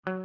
Personnalité.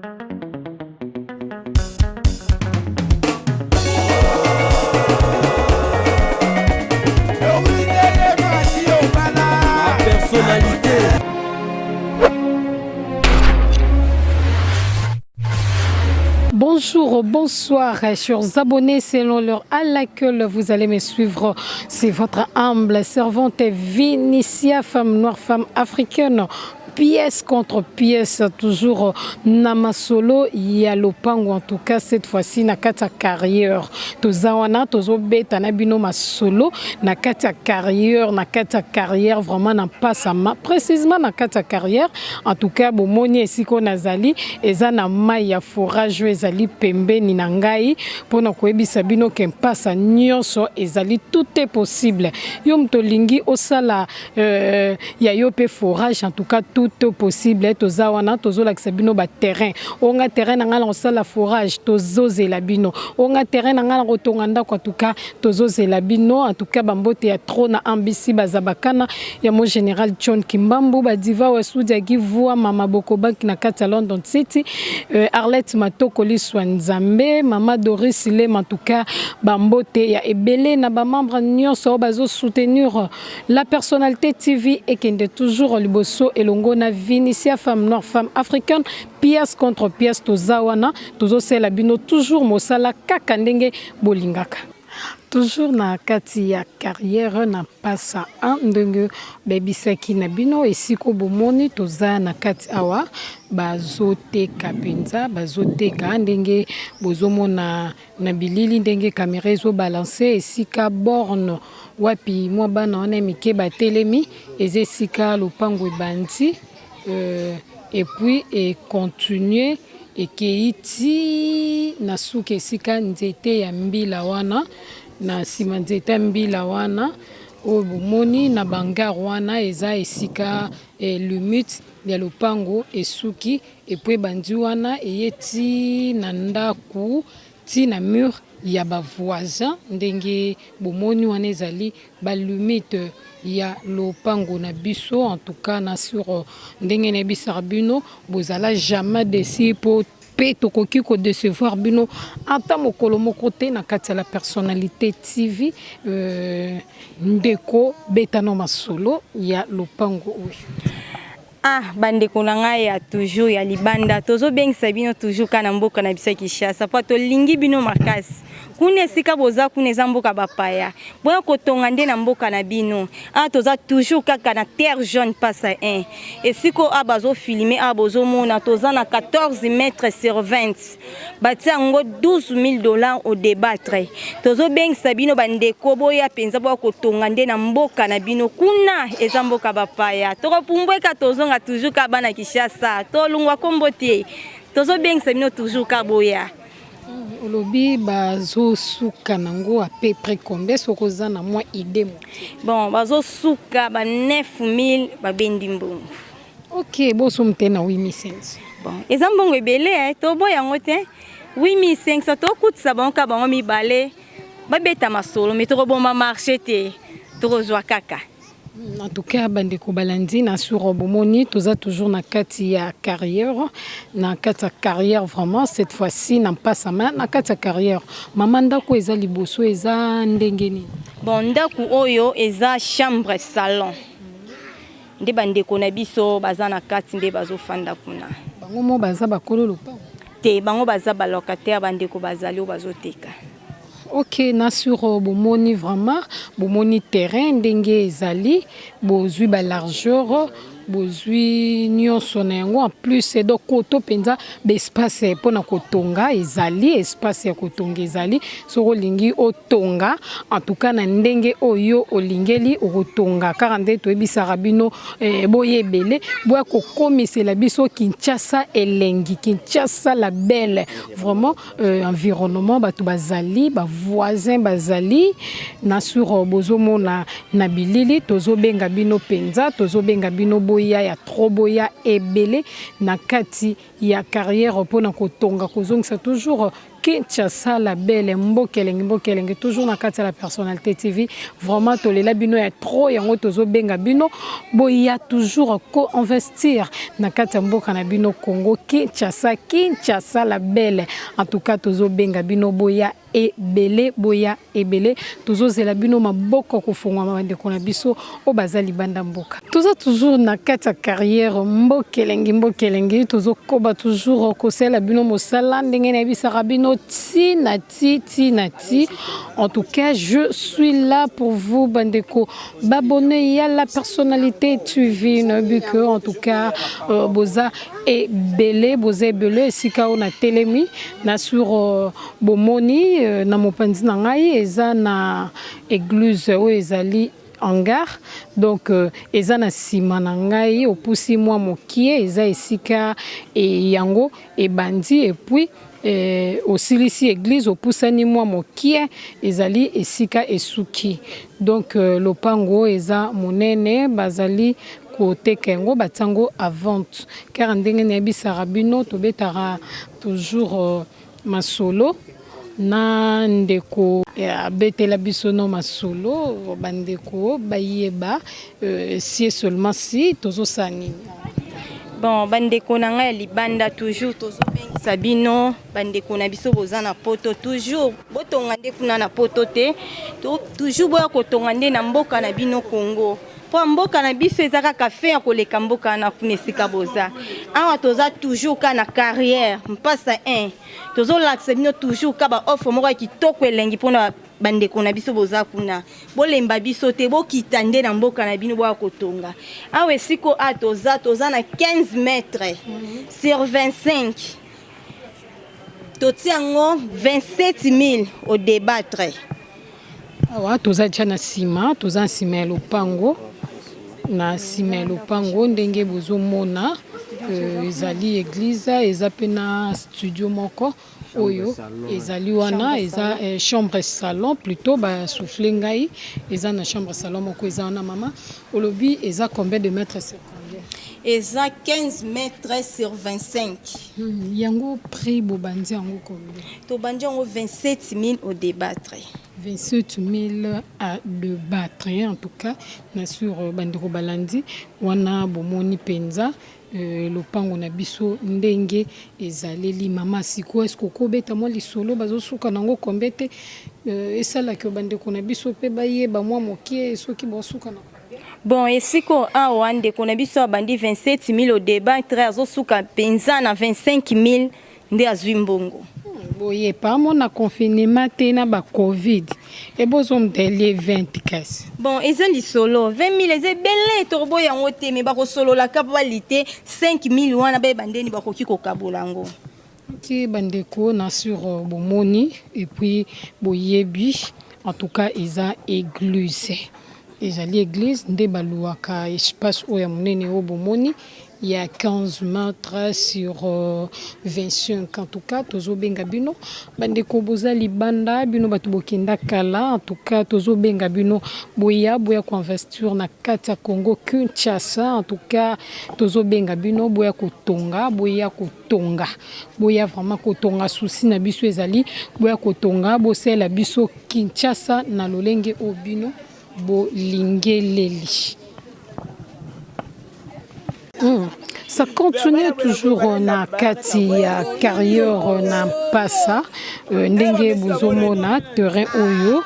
Bonjour, bonsoir, chers abonnés, selon l'heure à laquelle vous allez me suivre. C'est votre humble servante Vinicia, femme noire, femme africaine. Pièce contre pièce, toujours na masolo ya lopango, en tout cas cette fois-ci na kati ya carrière. Toza wana tozobeta na bino masolo na kati ya carrière, na kati ya carrière vraiment na mpasama, précisément na kati ya carrière. En tout cas bomoni esika oyo nazali eza na mai ya forage oyo ezali pembeni na ngai mpona koyebisa bino ke mpasa nyonso ezali, tout est possible. Yo moto olingi osala ya yo mpe forage, en tout cas tout est possible. Toza wana tozolakisa bino baterrain. Onga terrain na ngai na kosala forage, tozozela bino. Onga terrain na ngai na kotonga ndako, en tout cas tozozela bino. En tout cas bambote ya trop na ambisi baza bakana ya mo général John Kimbambu, badiva wasudi agivua mama Bokobanki na kati ya London City, Arlette Matoko Liswa Nzambe, mama Doris Lema. En tout cas bambote ya ebele na bamembre nyonso oyo bazosoutenir La Personnalité TV ekende toujours liboso elongo na Vinicia, femme noire, femme africaine, pièce contre pièce. Toza wana tozosala bino toujours mosala kaka ndenge bolingaka. Toujours na kati ya carrière na mpasa 1, ndenge bayebisaki na bino esika bomoni toza na kati awa, bazoteka mpenza, bazoteka ndenge bozomona na bilili, ndenge kamera ezobalance. Esika borne wapi mwa bana wana mike batelemi, eza esika lopango ebandi et puis econtinue, ekei ti na suka esika nzete ya mbila wana. Na nsima nzete ya mbila wana oyo bomoni na bangare wana, eza esika limite ya lopango esuki. Et puis ebandi wana, eye ti na ndako, ti na mur ya bavoisin. Ndenge bomoni wana ezali balimite ya lopango na biso. En tout cas na sur ndenge nayebisaka bino, bozala jamais déçus po mpe tokoki kodecevoir bino ata mokolo moko te na kati ya La Personnalité TV. Ndeko, betano masolo ya lopango oyo. Ah, bandeko na ngai ya toujours ya libanda, tozobengisa bino toujours kaka na mboka na biso ya Kinshasa, mpo tolingi bino makasi. Kuna esika boza kuna eza mboka bapaya, boya kotonga nde na mboka na bino. Ah, toza toujours kaka na Terre Jaune, Mpasa 1, esika oyo bazofilme. Awa bozomona toza na 14 mètres sur 20, batia yango 12 000 $ à débattre. Tozobengisa bino bandeko, boya mpenza, boya kotonga nde na mboka na bino. Kuna eza mboka bapaya, tokopumbweka, tozonga toujours kaka bana Kinshasa, tolungwa kombo te. Tozobengisa bino toujours ka boya. Olobi bazosuka nango à peu près combien, soki oza na mwa idée mo? Bon, bazosuka ba 9000, babendi mbongo. Ok, bosomi te na 8500? Bon, eza mbongo ebele, toboya yango te. 8500, tokutisa bango kaka, bango mibale babeta masolo, me tokoboma marché te, tokozwa kaka. En tout cas bandeko balandi na sur bomoni toza toujours na kati ya carrière, na kati ya carrière vraiment cette fois-ci na mpasama na kati ya carrière. Mama, ndako eza liboso eza ndenge nini? Bon, ndako oyo eza chambre salon nde bandeko na biso baza na kati, nde bazofanda kuna. Bango mo baza bakolo lopango? Te, bango baza balocataire, bandeko bazali oyo bazoteka. Ok, na sur bomoni vraiment, bomoni terrain ndenge ezali, bozwi balargeur, bozwi nyonso na yango. En plus donc koto mpenza baespace mpona kotonga ezali, espace ya kotonga ezali. Soki olingi otonga, en tout cas na ndenge oyo olingeli, okotonga kaka nde toyebisaka bino. Boya ebele, boya kokomisela biso Kinshasa elengi, Kinshasa la belle vraiment. Environnement, bato bazali, bavoisin bazali na sur bozomona na bilili. Tozobenga bino mpenza, tozobenga bino boya. Boya ya trop, boya ebele na kati ya carrière mpona kotonga, kozongisa toujours Kinshasa la belle, mboka elengi, mboka elengi, toujours na kati ya La Personnalité TV. Vraiment tolela bino ya trop, yango tozobenga bino boya toujours ko-investir na kati ya mboka na bino Congo Kinshasa, Kinshasa la belle. En tout cas tozobenga bino boya ebele, boya ebele, tozozela bino maboko kofungwama. Bandeko na biso oyo baza libanda mboka, toza toujours na kati ya carrière, mboka elengi, mboka elengi. Tozokoba toujours kosalela bino mosala ndenge nayebisaka bino ti na ti, ti na ti. En tout cas, je suis là pour vous, bandeko babone ya La Personnalité TV. Nayebi que en tout cas boza ebele, boza ebele. Esika oyo natelemi na sur bomoni na mopanzi na ngai eza na église oyo ezali hangar. Donc eza na nsima na ngai, opusi mwa mokie, eza esika e, yango ebandi. Et puis osilisi église, opusani mwa mokie, ezali esika esuki. Donc lopango eza monene, bazali koteka yango, batia yango à vente. Kaka ndenge nayebisaka bino, tobetaka toujours masolo na ndeko abetela biso no masolo. Bandeko bayeba si seulement si tozosala nini. Bon, bandeko na ngai ya libanda, toujours tozobengisa bino. Bandeko na biso boza na Poto, toujours botonga nde kuna na Poto te, toujours boya kotonga nde na mboka na bino Congo, mpo mboka na biso eza kaka fin ya koleka mboka wana kuna esika boza. Awa toza toujours ka na carrière Mpasa 1. Tozolakisa bino toujours ka baoffre moko ya kitoko, elengi mpona bandeko na biso boza kuna. Bolemba biso te, bokita nde na mboka na bino, boya kotonga awa. Esiko a toza na 15 mètres sur 25, totia yango 27 000 à débattre. Awa toza tia na nsima, toza na nsima ya lopango, na nsima ya lopango ndenge bozomona ezali église, eza mpe na studio moko oyo ezali wana. Eza chambre salon plutôt, basouffle ngai, eza na chambre salon moko eza wana. Mama, olobi eza combien de mètres sur combien? Eza 15 mètres sur 25. Yango prix bobandi yango combien? Tobandi yango 27 000 à débattre. 27 000 à débattre. En tout cas na sur bandeko balandi wana, bomoni mpenza lopango na biso ndenge ezaleli. Mama, sikoyo eske okobeta mwa lisolo bazosuka nango combien te esalaki bandeko na biso mpe bayeba mwa mokie soki bosuka na combien? Bon, esiko awa ndeko na biso abandi 27 000 à débattre, azosuka mpenza na 25 000 nde azwi mbongo. Boye pamona confinement te na bacovid, ebozomuteli 20 kasi. Bon, eza lisolo, 20 000 eza ebele, tokoboya yango te, me bakosololaka mpo bali te 5 000 wana, bayeba ndeni bakoki kokabola yango. Ok, bandeko na sur bomoni et puis boyebi, en tout cas eza église, ezali église nde baluwaka espace oyo ya monene oyo bomoni ya 15 mètres sur 25. En tout cas tozobenga bino, bandeko boza libanda, bino bato bokenda kala, en tout cas tozobenga bino boya, boya koinvestir na kati ya Congo Kinshasa. En tout cas tozobenga bino boya kotonga, boya kotonga, boya vraiment kotonga. Souci na biso ezali boya kotonga, bosalela biso Kinshasa na lolenge oyo bino bolingeleli. Ça continue toujours na kati ya carrière na Mpasa ndenge bozomona terrain oyo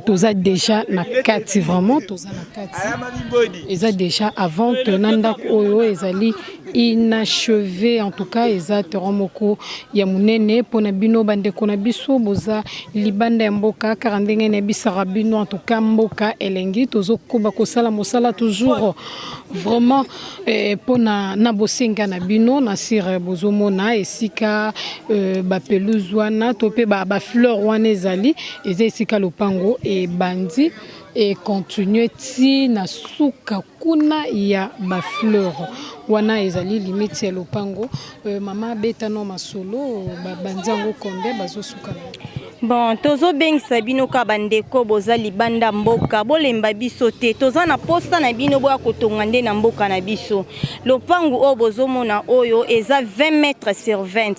toza déjà na kati, vraiment toza na kati. Eza déjà à vente na ndako oyo ezali inachevé. En tout cas eza terrain moko ya monene mpona bino bandeko na biso boza libanda ya mboka. Kaka ndenge nayebisaka bino, en tout cas mboka elengi, tozokoba kosala mosala toujours vraiment mpona na bosenga na bino. Na sire bozomona esika bapelouse wana to mpe bafleur wana ezali, eza esika lopango ebandi, econtinue ti na suka kuna ya bafleur wana, ezali limite ya lopango. Mama, abeta no masolo, babandi yango combien, bazosuka na? Bon, tozobengisa bino kaka bandeko boza libanda mboka, bolemba biso te, toza na posa na bino boya kotonga nde na mboka na biso. Lopangu oyo bozomona oyo eza 20 mètres sur 20,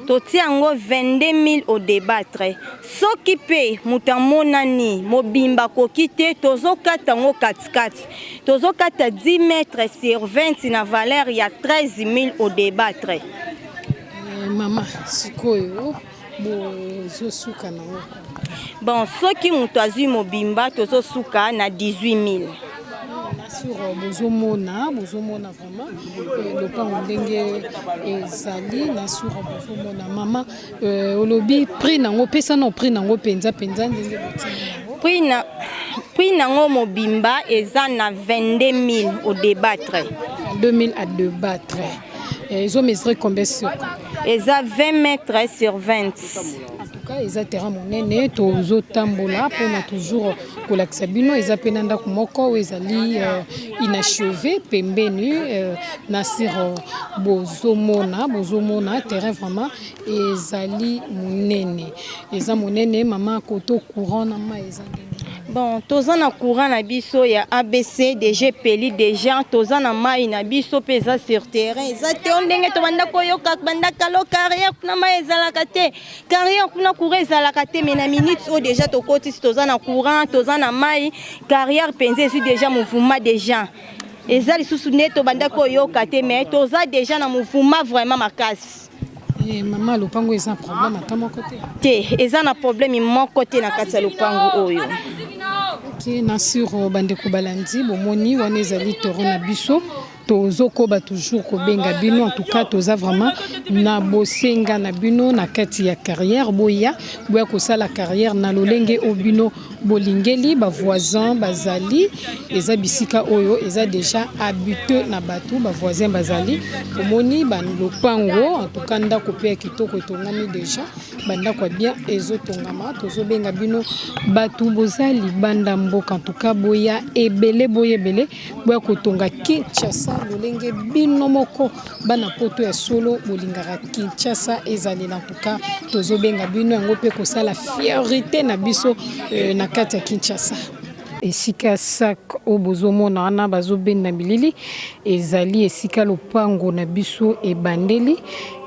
totia yango 22 000 au débattre. Soki mpe moto amonani mobimba akoki te, tozokata yango katikati, tozokata 10 mètres sur 20 na valeur ya 13 000 au débattre. Mama, sikoyo bozosuka nango? Bon, soki moto azwi mobimba, tozosuka na 18 000. Na sur bozomona vraiment lopango ndenge ezali. Na sur bozomona, mama, olobi prix nango, pesa na prix nango mpenza mpenza ndenge botingi yango. Prix nango mobimba eza na 22 000 au débattre. 2000 à débattre. Ezomesurer combien sur? Eza 20 mètres sur 20. En tout cas, eza terrain monene. Tozotambola mpona toujours kolakisa bino. Eza mpe na ndako moko oyo ezali inachevé pembeni. Na sur bozomona terrain vraiment ezali monene, eza monene. Mama, koto courant na mai eza ndenge? Bon, toza na courant na biso ya ABC déjà peli déjà. Toza na mai na biso mpe eza sur terrain. Eza te o ndenge tobanda koyoka banda kalo, carrière kuna mai ezalaka te, carrière kuna courant ezalaka te. Mais na minute oyo déjà tokotisi, toza na courant, toza na mai. Carrière mpenza ezwi déjà mouvement, déjà eza lisusu nde tobanda koyoka te, mais toza déjà na mouvement vraiment makasi. Mama, lopango eza problème ata moko te? Te, eza na problème moko te na kati ya lopango oyo. Ok, na sur bandeko balandi, bomoni wana ezali toro na biso. Tozokoba toujours kobenga bino. En tout cas, toza vraiment na bosenga na bino na kati ya carrière. Boya, boya kosala carrière na lolenge oyo bino bolingeli. Bavoisin bazali, eza bisika oyo eza déjà habité na bato, bavoisin bazali. Omoni balopango, en tout cas ndako mpe ya kitoko etongami déjà, bandako ya bien ezotongama. Tozobenga bino bato boza libanda mboka, en tout cas boya ebele, boya ebele, boya kotonga Kinshasa lolenge bino moko bana poto ya solo bolingaka Kinshasa ezalela. En tout cas, tozobenga bino yango mpe kosala fierté na biso na kati ya Kinshasa. Esika sac oyo bozomona wana bazobenda bilili ezali esika lopango na biso ebandeli,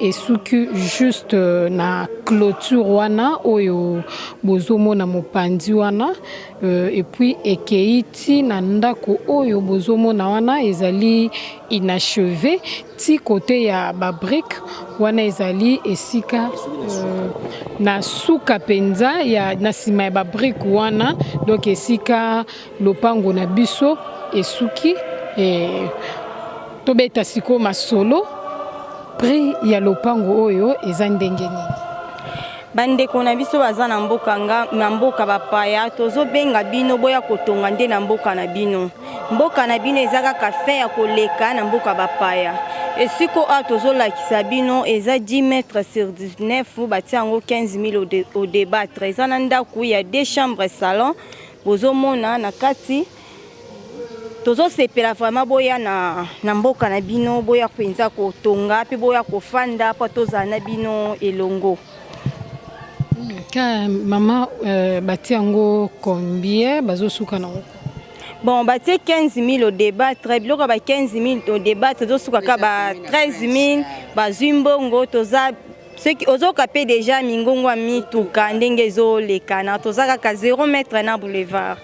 esuki juste na clôture wana oyo bozomona mopanzi wana. Et puis ekei ti na ndako oyo bozomona wana ezali inachevé, ti côté ya babrique wana ezali esika na suka mpenza ya na nsima ya babrique wana. Donc esika lopango na biso esuki. Tobeta sikoyo masolo, prix ya lopango oyo eza ndenge nini? Bandeko na biso baza na mboka nga, na mboka bapaya, tozobenga bino boya kotonga nde na mboka na bino. Mboka na bino eza kaka fin ya koleka na mboka bapaya. Esika awa tozolakisa bino eza 10 mètres sur 19, batia yango 15 000 au débattre. Eza na ndako ya deux chambres, salon, bozomona na kati. Tozosepela vraiment boya na mboka na bino, boya mpenza kotonga mpe boya kofanda mpo tozala na bino elongo. Ka mama, batia yango combien? Bazosuka nango? Bon, batie 15 000 au débattre. Biloko ya ba 15 000 au débattre, ezosuka ka ba 13 000. Bazwi mbongo, toza soki ozoka mpe déjà mingongo ya mituka ndenge ezolekana, toza kaka 0 mètre na boulevard.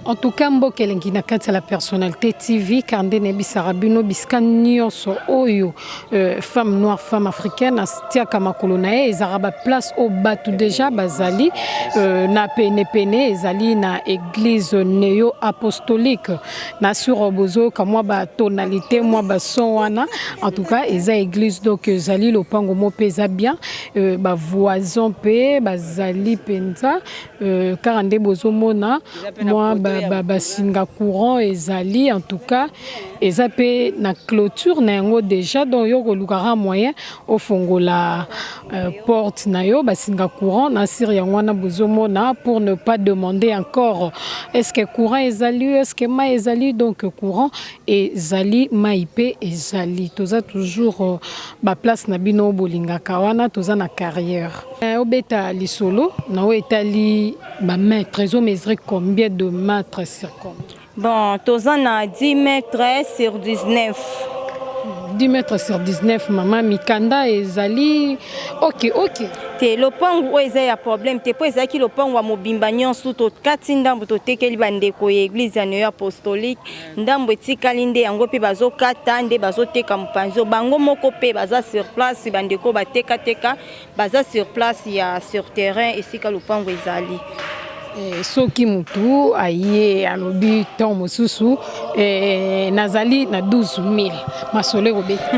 En tout cas, mboka elengi na kati ya la personnalité TV, car nde nayebisaka bino, bisika nyonso oyo femme noire, femme africaine atiaka makolo na ye, ezalaka baplace oyo bato déjà bazali na penepene. Ezali na église néo apostolique. Na sur bozoyoka mwa batonalité, mwa bason wana. En tout cas, eza église. Donc ezali lopango mo mpe eza bien, bavoisin mpe bazali mpenza. Kaka nde bozomona mwa basinga courant ezali. En tout cas, eza mpe na clôture na yango déjà. Donc yo kolukaka moyen ofongola porte na yo, basinga courant na sire yango wana bozomona, pour ne pas demander encore est ce que courant ezali, est ce que mai ezali. Donc courant ezali, mai mpe ezali. Toza toujours baplace na bino bolingaka wana, toza na carrière. Obeta lisolo na oyo etali bamètre, ezomesurer combien de mètres sur combien? Bon, toza na 10 mètres sur 19. 10 mètres sur 19. Mama, mikanda ezali ok. Te, lopango oyo eza ya problème te, mpo ezalaki lopango ya mobimba nyonso. Tokati ndambo, totekeli bandeko ya église ya Néo Apostolique. Ndambo etikali nde yango mpe bazokata nde bazoteka mopanzi oyo. Bango moko mpe baza sur place. Bandeko batekateka baza sur place ya sur terrain esika lopango ezali. Soki motu aye, alobi ntango mosusu nazali na 12 000, masolo ekobeta?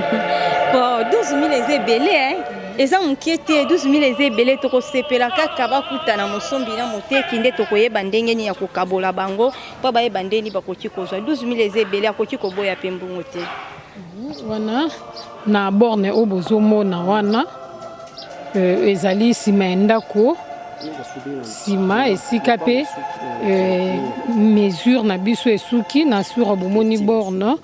Bon, 12 000 eza ebele, eza moke te. 12 000 eza ebele. Tokosepela kaka bakutana, mosombi na moteki, nde tokoyeba ndenge nini ya kokabola bango mpo bayeba ndeni bakoki kozwa. 12 000 eza ebele, akoki koboya mpe mbongo te. Wana na borne oyo bozomona wana, ezali nsima ya ndako, nsima esika mpe mesure na biso esuki na sur. Bomoni borne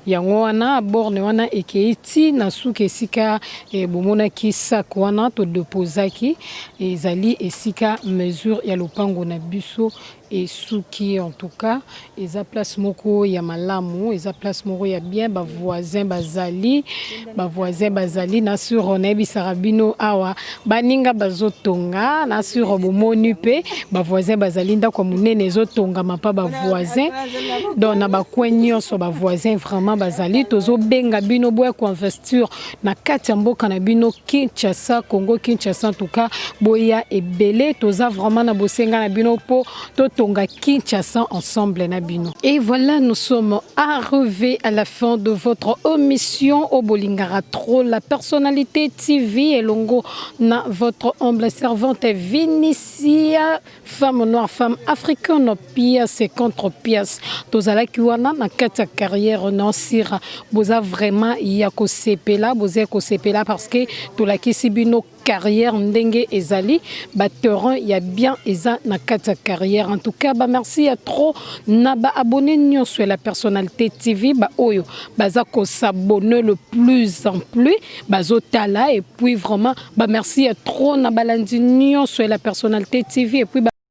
yango wana, borne wana ekei ti na suki esika bomonaki sac wana todepozaki. Ezali esika mesure ya lopango na biso esuki. En tout cas, eza place moko ya malamu, eza place moko ya bien. Bavoisin bazali, bavoisin bazali na sur. Nayebisaka bino awa, baninga bazotonga na sur. Bomoni mpe bavoisin bazali, ndako ya monene ezotongama mpa bavoisin. Donc na bacoin nyonso bavoisin vraiment bazali. Tozobenga bino boya koinvestir na kati ya mboka na bino Kinshasa, Congo Kinshasa. En tout cas, boya ebele, toza vraiment na bosenga na bino mpo totonga Kinshasa ensemble na bino. Et voilà, nous sommes arrivés à la fin de votre émission oyo bolingaka trop, La Personnalité TV, elongo na votre humble servante Vinicia, femme noire, femme africaine, pièce contre pièce. Tozalaki wana na kati ya carrière Nansira. Boza vraiment ya kosepela, boza ya kosepela parce que tolakisi bino carrière ndenge ezali, baterrain ya bien eza na kati ya carrière. En tout cas, bamerci ya trop na baabonné nyonso ya La Personnalité TV, baoyo baza kos'abonner le plus en plus, bazotala. Et puis vraiment bamerci ya trop na balandi nyonso ya La Personnalité TV et puis ba.